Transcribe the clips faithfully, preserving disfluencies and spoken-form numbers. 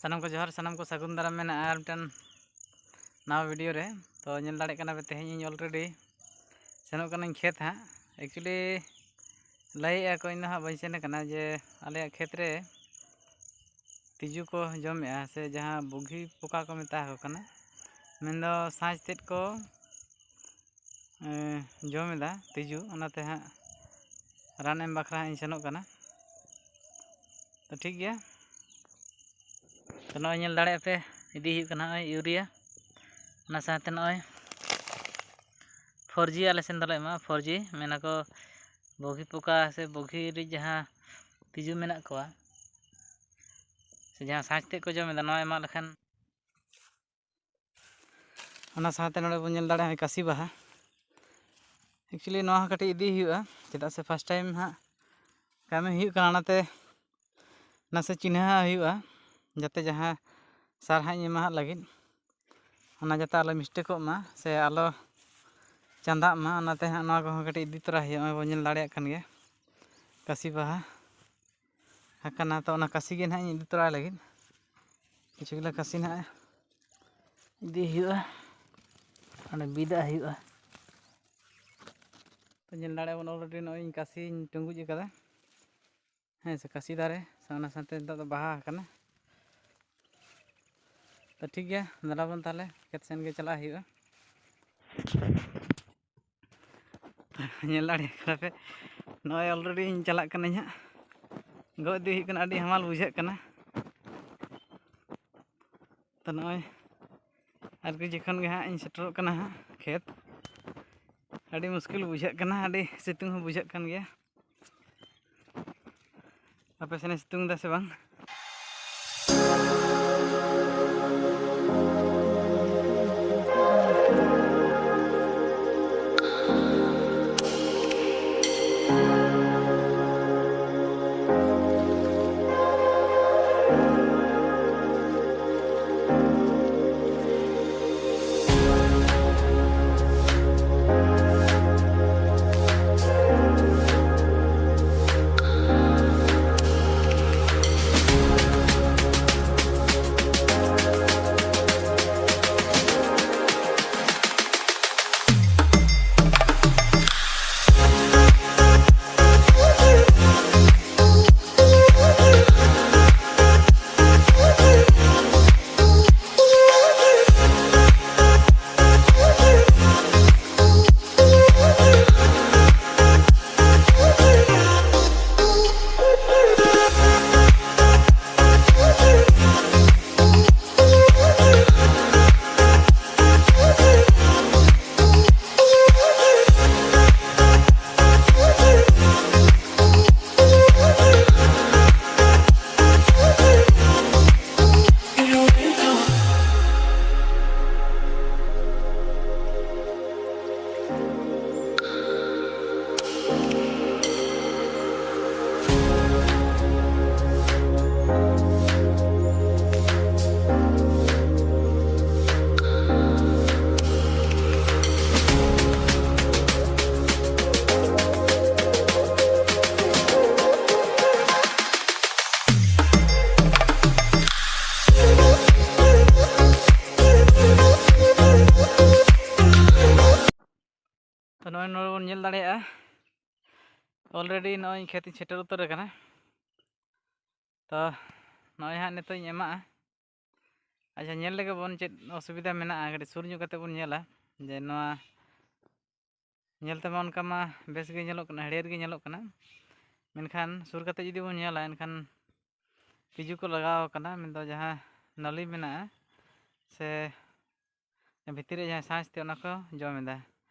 ᱥᱟᱱᱟᱢ ᱠᱚ ᱡᱚᱦᱟᱨ, ᱥᱟᱱᱟᱢ ᱠᱚ ᱥᱟᱹᱜᱩᱱ ᱫᱟᱨᱟᱢ ᱢᱮᱱᱟᱜᱼᱟ ᱟᱨ ᱢᱤᱫᱴᱮᱱ ᱱᱟᱣᱟ ᱵᱷᱤᱰᱤᱭᱳ ᱨᱮ᱾ ᱛᱚ, ᱧᱮᱞ ᱫᱟᱲᱮᱭᱟᱜ ᱠᱟᱱᱟ ᱯᱮ, ᱛᱮᱦᱮᱧ ᱤᱧ ᱚᱞᱨᱮᱰᱤ ᱥᱮᱱᱚᱜ ᱠᱟᱹᱱᱟᱹᱧ ᱠᱷᱮᱛ ᱦᱟᱸᱜ᱾ ᱮᱠᱪᱩᱭᱮᱞᱤ ᱞᱟᱹᱭᱮᱜᱼᱟ ᱠᱚ, ᱤᱧ ᱫᱚ ᱦᱟᱸᱜ ᱵᱟᱹᱧ ᱥᱮᱱ ᱠᱟᱱᱟ, ᱡᱮ ᱟᱞᱮᱭᱟᱜ ᱠᱷᱮᱛ ᱨᱮ ᱛᱤᱡᱩ ᱠᱚ ᱡᱚᱢᱮᱜᱼᱟ, ᱥᱮ ᱡᱟᱦᱟᱸ ᱵᱩᱜᱤ ᱯᱚᱠᱟ ᱠᱚ ᱢᱮᱛᱟ ᱠᱚ ᱠᱟᱱᱟ, ᱢᱮᱱᱫᱚ ᱥᱟᱸᱡ ᱛᱮᱫ ᱠᱚ, ᱮᱸ, ᱡᱚᱢᱮᱫᱟ ᱛᱤᱡᱩ, ᱚᱱᱟᱛᱮ ᱦᱟᱸᱜ ᱨᱟᱱ ᱮᱢ ᱵᱟᱠᱷᱨᱟ ᱦᱟᱸᱜ ᱤᱧ ᱥᱮᱱᱚᱜ ᱠᱟᱱᱟ᱾ ᱛᱚ, ᱴᱷᱤᱠ ᱜᱮᱭᱟ᱾ ᱛᱚ, ᱱᱚᱜᱼᱚᱭ ᱧᱮᱞ ᱫᱟᱲᱮᱭᱟᱜ ᱯᱮ, ᱤᱫᱤ ᱦᱩᱭᱩᱜ ᱠᱟᱱᱟ ᱱᱚᱜᱼᱚᱭ ᱤᱭᱩᱨᱤᱭᱟ, ᱚᱱᱟ ᱥᱟᱶᱛᱮ ᱱᱚᱜᱼᱚᱭ ᱯᱷᱳᱨ ᱡᱤ ᱟᱞᱮ ᱥᱮᱱ ᱫᱚᱞᱮ ᱮᱢᱟ, ᱯᱷᱳᱨ ᱡᱤ ᱢᱮᱱᱟᱠᱚ ᱵᱩᱜᱤ ᱯᱚᱠᱟ ᱥᱮ ᱵᱩᱜᱤ ᱨᱤᱡ ᱡᱟᱦᱟᱸ ᱛᱤᱡᱩ ᱢᱮᱱᱟᱜ ᱠᱚᱣᱟ, ᱥᱮ ᱡᱟᱦᱟᱸ ᱥᱟᱸᱡ ᱛᱮᱫ ᱠᱚ ᱡᱚᱢᱮᱫᱟ, ᱱᱚᱣᱟ ᱮᱢᱟᱜ ᱞᱮᱠᱷᱟᱱ᱾ ᱚᱱᱟ ᱥᱟᱶᱛᱮ ᱱᱚᱰᱮ ᱵᱚᱱ ᱧᱮᱞ ᱫᱟᱲᱮᱭᱟᱜᱼᱟ ᱠᱟᱥᱤ ᱵᱟᱦᱟ᱾ ᱮᱠᱪᱩᱭᱮᱞᱤ ᱱᱚᱣᱟ ᱦᱚᱸ ᱠᱟᱹᱴᱤᱡ ᱤᱫᱤ ᱦᱩᱭᱩᱜᱼᱟ, ᱪᱮᱫᱟᱜ ᱥᱮ ᱯᱷᱟᱥᱴ ᱴᱟᱭᱤᱢ ᱦᱟᱸᱜ ᱠᱟᱹᱢᱤ ᱦᱩᱭᱩᱜ ᱠᱟᱱᱟ, ᱚᱱᱟᱛᱮ ᱱᱟᱥᱮ ᱪᱤᱱᱦᱟᱹ ᱦᱩᱭᱩᱜᱼᱟ, ᱡᱟᱛᱮ ᱡᱟᱦᱟᱸ ᱥᱟᱨ ᱦᱟᱸᱜ ᱤᱧ ᱮᱢᱟᱦᱟᱜ ᱞᱟᱹᱜᱤᱫ, ᱚᱱᱟ ᱡᱟᱛᱮ ᱟᱞᱚ ᱢᱤᱥᱴᱮᱠᱚᱜ ᱢᱟ ᱥᱮ ᱟᱞᱚ ᱪᱟᱸᱫᱟᱜ ᱢᱟ, ᱚᱱᱟᱛᱮ ᱦᱟᱸᱜ ᱱᱚᱣᱟ ᱠᱚᱦᱚᱸ ᱠᱟᱹᱴᱤᱡ ᱤᱫᱤ ᱛᱚᱨᱟ ᱦᱩᱭᱩᱜᱼᱟ᱾ ᱱᱚᱜᱼᱚᱭ ᱵᱚᱱ ᱧᱮᱞ ᱫᱟᱲᱮᱭᱟᱜ ᱠᱟᱱ ᱜᱮᱭᱟ, ᱠᱟᱥᱤ ᱵᱟᱦᱟ ᱟᱠᱟᱱᱟ᱾ ᱛᱚ, ᱚᱱᱟ ᱠᱟᱥᱤ ᱜᱮ ᱱᱟᱦᱟᱜ ᱤᱧ ᱤᱫᱤ ᱛᱚᱨᱟᱭ ᱞᱟᱹᱜᱤᱫ᱾ ᱠᱤᱪᱷᱩ ᱜᱤᱞᱟ ᱠᱟᱥᱤ ᱱᱟᱦᱟᱜ ᱤᱫᱤ ᱦᱩᱭᱩᱜᱼᱟ, ᱚᱸᱰᱮ ᱵᱤᱫᱟᱜ ᱦᱩᱭᱩᱜᱼᱟ᱾ ᱛᱚ, ᱧᱮᱞ ᱫᱟᱲᱮᱭᱟᱜ ᱵᱚᱱ, ᱚᱞᱨᱮᱰᱤ ᱱᱚᱜᱼᱚᱭ ᱤᱧ ᱠᱟᱥᱤᱧ ᱴᱩᱸᱜᱩᱡ ᱟᱠᱟᱫᱟ, ᱦᱮᱸ ᱥᱮ, ᱠᱟᱥᱤ ᱫᱟᱨᱮ ᱥᱮ, ᱚᱱᱟ ᱥᱟᱶᱛᱮ ᱱᱤᱛᱚᱜ ᱫᱚ ᱵᱟᱦᱟ ᱟᱠᱟᱱᱟ᱾ ᱛᱚ, ᱴᱷᱤᱠ ᱜᱮᱭᱟ, ᱫᱮᱞᱟ ᱵᱚᱱ ᱛᱟᱦᱚᱞᱮ ᱠᱷᱮᱛ ᱥᱮᱱ ᱜᱮ ᱪᱟᱞᱟᱜ ᱦᱩᱭᱩᱜᱼᱟ᱾ ᱧᱮᱞ ᱫᱟᱲᱮᱭᱟᱜ ᱠᱟᱱᱟ ᱯᱮ, ᱱᱚᱜᱼᱚᱭ ᱚᱞᱨᱮᱰᱤ ᱤᱧ ᱪᱟᱞᱟᱜ ᱠᱟᱹᱱᱟᱹᱧ ᱦᱟᱸᱜ, ᱜᱚᱜ ᱤᱫᱤ ᱦᱩᱭᱩᱜ ᱠᱟᱱᱟ, ᱟᱹᱰᱤ ᱦᱟᱢᱟᱞ ᱵᱩᱡᱷᱟᱹᱜ ᱠᱟᱱᱟ᱾ ᱛᱚ, ᱱᱚᱜᱼᱚᱭ ᱟᱨ ᱠᱤᱪᱷᱩ ᱠᱷᱚᱱ ᱜᱮ ᱦᱟᱸᱜ ᱤᱧ ᱥᱮᱴᱮᱨᱚᱜ ᱠᱟᱱᱟ ᱦᱟᱸᱜ ᱠᱷᱮᱛ᱾ ᱟᱹᱰᱤ ᱢᱩᱥᱠᱤᱞ ᱵᱩᱡᱷᱟᱹᱜ ᱠᱟᱱᱟ, ᱟᱹᱰᱤ ᱥᱤᱛᱩᱝ ᱦᱚᱸ ᱵᱩᱡᱷᱟᱹᱜ ᱠᱟᱱ ᱜᱮᱭᱟ᱾ ᱟᱯᱮ ᱥᱮᱱᱮ ᱥᱤᱛᱩᱝ ᱮᱫᱟ ᱥᱮ ᱵᱟᱝ? ᱛᱚ, ᱱᱚᱜᱼᱚᱭ ᱱᱚᱰᱮ ᱵᱚᱱ ᱧᱮᱞ ᱫᱟᱲᱮᱭᱟᱜᱼᱟ, already ᱱᱚᱜᱼᱚᱭ ᱤᱧ ᱠᱷᱮᱛ ᱤᱧ ᱥᱮᱴᱮᱨ ᱩᱛᱟᱹᱨ ᱟᱠᱟᱱᱟ᱾ ᱛᱚ, ᱱᱚᱜᱼᱚᱭ ᱦᱟᱸᱜ ᱱᱤᱛᱚᱜ ᱤᱧ ᱮᱢᱟᱜᱼᱟ᱾ ᱟᱪᱪᱷᱟ, ᱧᱮᱞ ᱞᱮᱜᱮ ᱵᱚᱱ ᱪᱮᱫ ᱚᱥᱩᱵᱤᱫᱷᱟ ᱢᱮᱱᱟᱜᱼᱟ᱾ ᱠᱟᱹᱴᱤᱡ ᱥᱩᱨ ᱧᱚᱜ ᱠᱟᱛᱮ ᱵᱚᱱ ᱧᱮᱞᱟ ᱡᱮ ᱱᱚᱣᱟ ᱧᱮᱞ ᱛᱮᱢᱟ ᱚᱱᱠᱟ ᱢᱟ ᱵᱮᱥ ᱜᱮ ᱧᱮᱞᱚᱜ ᱠᱟᱱᱟ, ᱦᱟᱹᱨᱭᱟᱹᱲ ᱜᱮ ᱧᱮᱞᱚᱜ ᱠᱟᱱᱟ, ᱢᱮᱱᱠᱷᱟᱱ ᱥᱩᱨ ᱠᱟᱛᱮ ᱡᱩᱫᱤ ᱵᱚᱱ ᱧᱮᱞᱟ, ᱮᱱᱠᱷᱟᱱ ᱛᱤᱡᱩ ᱠᱚ ᱞᱟᱜᱟᱣ ᱟᱠᱟᱱᱟ, ᱢᱮᱱᱫᱚ ᱡᱟᱦᱟᱸ ᱱᱟᱹᱞᱤ ᱢᱮᱱᱟᱜᱼᱟ ᱥᱮ ᱵᱷᱤᱛᱤᱨ ᱨᱮ ᱡᱟᱦᱟᱸ ᱥᱟᱸᱥ ᱛᱮ, ᱚᱱᱟ ᱠᱚ ᱡᱚᱢ ᱮᱫᱟ᱾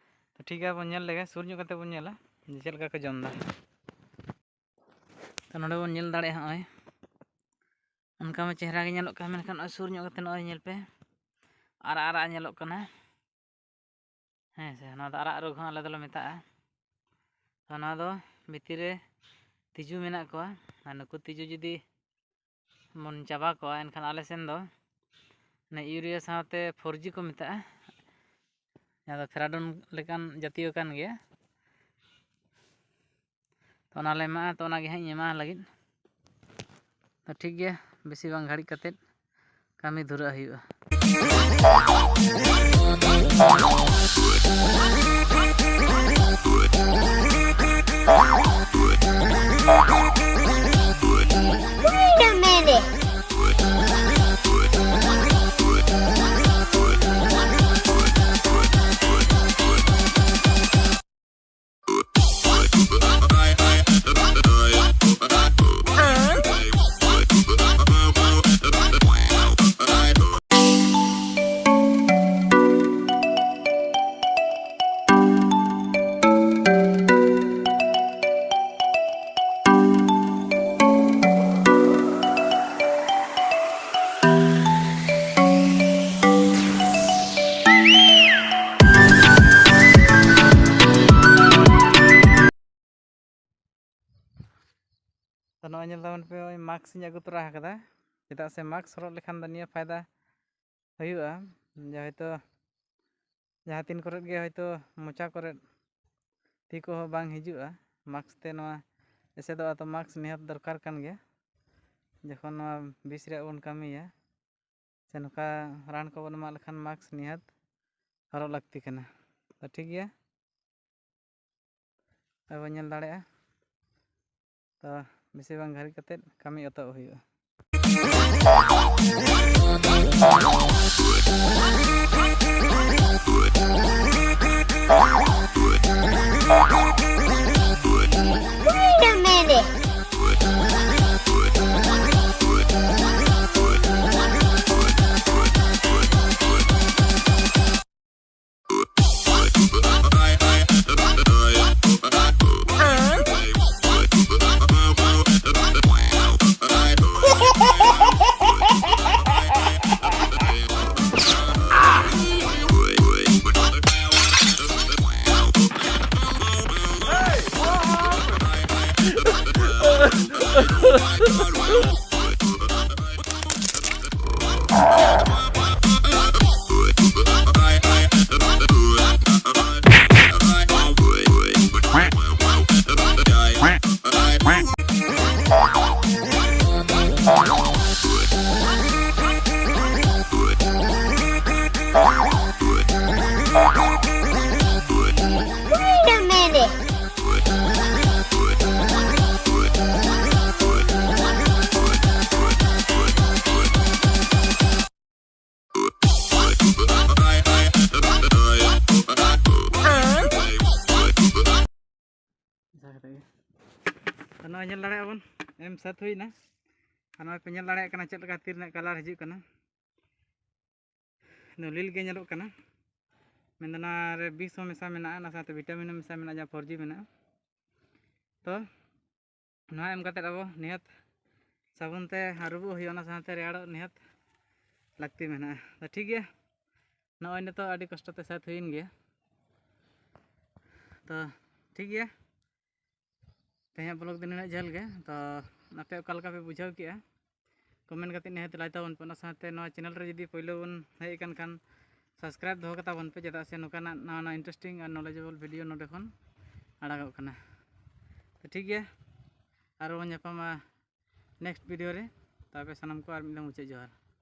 ᱛᱚ, ᱴᱷᱤᱠ ᱜᱮᱭᱟ, ᱵᱚᱱ ᱧᱮᱞ ᱞᱮᱜᱮ, ᱥᱩᱨ ᱧᱚᱜ ᱠᱟᱛᱮ ᱵᱚᱱ ᱧᱮᱞᱟ ᱡᱮ ᱪᱮᱫ ᱞᱮᱠᱟ ᱠᱚ ᱡᱚᱢ ᱮᱫᱟ᱾ ᱛᱚ, ᱱᱚᱰᱮ ᱵᱚᱱ ᱧᱮᱞ ᱫᱟᱲᱮᱭᱟᱜᱼᱟ, ᱱᱚᱜᱼᱚᱭ ᱚᱱᱠᱟ ᱢᱟ ᱪᱮᱦᱨᱟ ᱜᱮ ᱧᱮᱞᱚᱜ ᱠᱟᱱᱟ, ᱢᱮᱱᱠᱷᱟᱱ ᱱᱚᱜᱼᱚᱭ ᱥᱩᱨ ᱧᱚᱜ ᱠᱟᱛᱮ ᱱᱚᱜᱼᱚᱭ ᱧᱮᱞ ᱯᱮ, ᱟᱨᱟᱜ ᱟᱨᱟᱜ ᱧᱮᱞᱚᱜ ᱠᱟᱱᱟ᱾ ᱦᱮᱸ ᱥᱮ, ᱱᱚᱣᱟ ᱫᱚ ᱟᱨᱟᱜ ᱨᱳᱜᱽ ᱦᱚᱸ ᱟᱞᱮ ᱫᱚᱞᱮ ᱢᱮᱛᱟᱜᱼᱟ᱾ ᱛᱚ, ᱱᱚᱣᱟ ᱫᱚ ᱵᱷᱤᱛᱤᱨ ᱨᱮ ᱛᱤᱡᱩ ᱢᱮᱱᱟᱜ ᱠᱚᱣᱟ, ᱟᱨ ᱱᱩᱠᱩ ᱛᱤᱡᱩ ᱡᱩᱫᱤ ᱵᱚᱱ ᱪᱟᱵᱟ ᱠᱚᱣᱟ, ᱮᱱᱠᱷᱟᱱ ᱟᱞᱮ ᱥᱮᱱ ᱫᱚ ᱚᱱᱮ ᱤᱭᱩᱨᱤᱭᱟ ᱥᱟᱶᱛᱮ ᱯᱷᱳᱨ ᱡᱤ ᱠᱚ ᱢᱮᱛᱟᱜᱼᱟ, ᱡᱟᱦᱟᱸ ᱫᱚ ᱯᱷᱮᱨᱟᱰᱚᱱ ᱞᱮᱠᱟᱱ ᱡᱟᱹᱛᱤᱭᱚ ᱠᱟᱱ ᱜᱮᱭᱟ᱾ ᱛᱚ, ᱚᱱᱟ ᱞᱮ ᱮᱢᱟᱜᱼᱟ᱾ ᱛᱚ, ᱚᱱᱟ ᱜᱮ ᱦᱟᱸᱜ ᱤᱧ ᱮᱢᱟ ᱞᱟᱹᱜᱤᱫ᱾ ᱛᱚ, ᱴᱷᱤᱠ ᱜᱮᱭᱟ, ᱵᱮᱥᱤ ᱵᱟᱝ ᱜᱷᱟᱹᱲᱤᱡ ᱠᱟᱛᱮᱫ ᱠᱟᱹᱢᱤ ᱫᱷᱩᱨᱟᱹᱜ ᱦᱩᱭᱩᱜᱼᱟ᱾ Wait a minute. ᱛᱚ, ᱱᱚᱜᱼᱚᱭ ᱧᱮᱞ ᱛᱟᱵᱚᱱ ᱯᱮ, ᱱᱚᱜᱼᱚᱭ ᱢᱟᱥᱠ ᱤᱧ ᱟᱹᱜᱩ ᱛᱚᱨᱟ ᱟᱠᱟᱫᱟ, ᱪᱮᱫᱟᱜ ᱥᱮ ᱢᱟᱥᱠ ᱦᱚᱨᱚᱜ ᱞᱮᱠᱷᱟᱱ ᱫᱚ ᱱᱤᱭᱟᱹ ᱯᱷᱟᱭᱫᱟ ᱦᱩᱭᱩᱜᱼᱟ ᱡᱮ ᱦᱚᱭᱛᱳ ᱡᱟᱦᱟᱸ ᱛᱤᱱ ᱠᱚᱨᱮᱫ ᱜᱮ ᱦᱚᱭᱛᱳ ᱢᱚᱪᱟ ᱠᱚᱨᱮᱫ ᱛᱤ ᱠᱚᱦᱚᱸ ᱵᱟᱝ ᱦᱤᱡᱩᱜᱼᱟ, ᱢᱟᱥᱠ ᱛᱮ ᱱᱚᱣᱟ ᱮᱥᱮᱫᱚᱜᱼᱟ᱾ ᱛᱚ, ᱢᱟᱥᱠ ᱱᱤᱦᱟᱹᱛ ᱫᱚᱨᱠᱟᱨ ᱠᱟᱱ ᱜᱮᱭᱟ ᱡᱚᱠᱷᱚᱱ ᱱᱚᱣᱟ ᱵᱤᱥ ᱨᱮᱭᱟᱜ ᱵᱚᱱ ᱠᱟᱹᱢᱤᱭᱟ, ᱥᱮ ᱱᱚᱝᱠᱟ ᱨᱟᱱ ᱠᱚᱵᱚᱱ ᱮᱢᱟᱜ ᱞᱮᱠᱷᱟᱱ ᱢᱟᱥᱠ ᱱᱤᱦᱟᱹᱛ ᱦᱚᱨᱚᱜ ᱞᱟᱹᱠᱛᱤ ᱠᱟᱱᱟ᱾ ᱛᱚ, ᱴᱷᱤᱠ ᱜᱮᱭᱟ, ᱟᱵᱚ ᱧᱮᱞ ᱫᱟᱲᱮᱭᱟᱜᱼᱟ᱾ ᱛᱚ ᱵᱮᱥᱤ ᱵᱟᱝ ᱜᱷᱟᱹᱲᱤᱡ ᱠᱟᱛᱮᱫ ᱠᱟᱹᱢᱤ ᱮᱛᱚᱦᱚᱵ ᱦᱩᱭᱩᱜᱼᱟ᱾ Wait a minute. Wait a minute. ᱟᱨ ᱱᱚᱜᱼᱚᱭ ᱧᱮᱞ ᱫᱟᱲᱮᱭᱟᱜᱼᱟ ᱵᱚᱱ, ᱮᱢ ᱥᱟᱹᱛ ᱦᱩᱭᱱᱟ᱾ ᱟᱨ ᱱᱚᱜᱼᱚᱭ ᱯᱮ ᱧᱮᱞ ᱫᱟᱲᱮᱭᱟᱜ ᱠᱟᱱᱟ ᱪᱮᱫ ᱞᱮᱠᱟ ᱛᱤ ᱨᱮᱱᱟᱜ ᱠᱟᱞᱟᱨ ᱦᱤᱡᱩᱜ ᱠᱟᱱᱟ᱾ ᱫᱚ ᱞᱤᱞ ᱜᱮ ᱧᱮᱞᱚᱜ ᱠᱟᱱᱟ᱾ ᱢᱮᱱᱫᱚ ᱱᱚᱣᱟ ᱨᱮ ᱵᱤᱥ ᱦᱚᱸ ᱢᱮᱥᱟ ᱢᱮᱱᱟᱜᱼᱟ, ᱚᱱᱟ ᱥᱟᱶᱛᱮ ᱵᱷᱤᱴᱟᱢᱤᱱ ᱦᱚᱸ ᱢᱮᱥᱟ ᱢᱮᱱᱟᱜᱼᱟ, ᱡᱟᱦᱟᱸ ᱯᱷᱳᱨ ᱡᱤ ᱢᱮᱱᱟᱜᱼᱟ᱾ ᱛᱚ ᱱᱚᱣᱟ ᱮᱢ ᱠᱟᱛᱮᱫ ᱟᱵᱚ ᱱᱤᱦᱟᱹᱛ ᱥᱟᱵᱚᱱ ᱛᱮ ᱟᱹᱨᱩᱵᱚᱜ ᱦᱩᱭᱩᱜᱼᱟ, ᱚᱱᱟ ᱥᱟᱶᱛᱮ ᱨᱮᱭᱟᱲᱚᱜ ᱱᱤᱦᱟᱹᱛ ᱞᱟᱹᱠᱛᱤ ᱢᱮᱱᱟᱜᱼᱟ᱾ ᱛᱚ ᱴᱷᱤᱠ ᱜᱮᱭᱟ, ᱱᱚᱜᱼᱚᱭ ᱱᱤᱛᱚᱜ ᱟᱹᱰᱤ ᱠᱚᱥᱴᱚ ᱛᱮ ᱥᱟᱹᱛ ᱦᱩᱭᱮᱱ ᱜᱮᱭᱟ᱾ ᱛᱚ ᱴᱷᱤᱠ ᱜᱮᱭᱟ, ᱛᱮᱦᱮᱧᱟᱜ ᱵᱞᱚᱜ ᱫᱚ ᱱᱤᱱᱟᱹᱜ ᱡᱷᱟᱹᱞ ᱜᱮ᱾ ᱛᱚ ᱟᱯᱮ ᱚᱠᱟ ᱞᱮᱠᱟ ᱯᱮ ᱵᱩᱡᱷᱟᱹᱣ ᱠᱮᱜᱼᱟ, ᱠᱚᱢᱮᱱᱴ ᱠᱟᱛᱮ ᱱᱤᱦᱟᱹᱛ ᱞᱟᱹᱭ ᱛᱟᱵᱚᱱ ᱯᱮ᱾ ᱚᱱᱟ ᱥᱟᱶᱛᱮ ᱱᱚᱣᱟ ᱪᱮᱱᱮᱞ ᱨᱮ ᱡᱩᱫᱤ ᱯᱳᱭᱞᱳ ᱵᱚᱱ ᱦᱮᱡ ᱟᱠᱟᱱ ᱠᱷᱟᱱ, ᱥᱟᱵᱥᱠᱨᱟᱭᱤᱵ ᱫᱚᱦᱚ ᱠᱟᱛᱟ ᱵᱚᱱ ᱯᱮ, ᱪᱮᱫᱟᱜ ᱥᱮ ᱱᱚᱝᱠᱟᱱᱟᱜ ᱱᱟᱣᱟ ᱱᱟᱣᱟ ᱤᱱᱴᱟᱨᱮᱥᱴᱤᱝ ᱟᱨ ᱱᱚᱞᱮᱡᱮᱵᱚᱞ ᱵᱷᱤᱰᱤᱭᱳ ᱱᱚᱰᱮ ᱠᱷᱚᱱ ᱟᱲᱟᱜᱚᱜ ᱠᱟᱱᱟ᱾ ᱛᱚ ᱴᱷᱤᱠ ᱜᱮᱭᱟ, ᱟᱨᱚ ᱵᱚᱱ ᱧᱟᱯᱟᱢᱟ ᱱᱮᱠᱥᱴ ᱵᱷᱤᱰᱤᱭᱳ ᱨᱮ᱾ ᱛᱚ ᱟᱯᱮ ᱥᱟᱱᱟᱢ ᱠᱚ ᱟᱨ ᱢᱤᱫ ᱫᱷᱟᱣ ᱢᱩᱪᱟᱹᱫ ᱡᱚᱦᱟᱨ᱾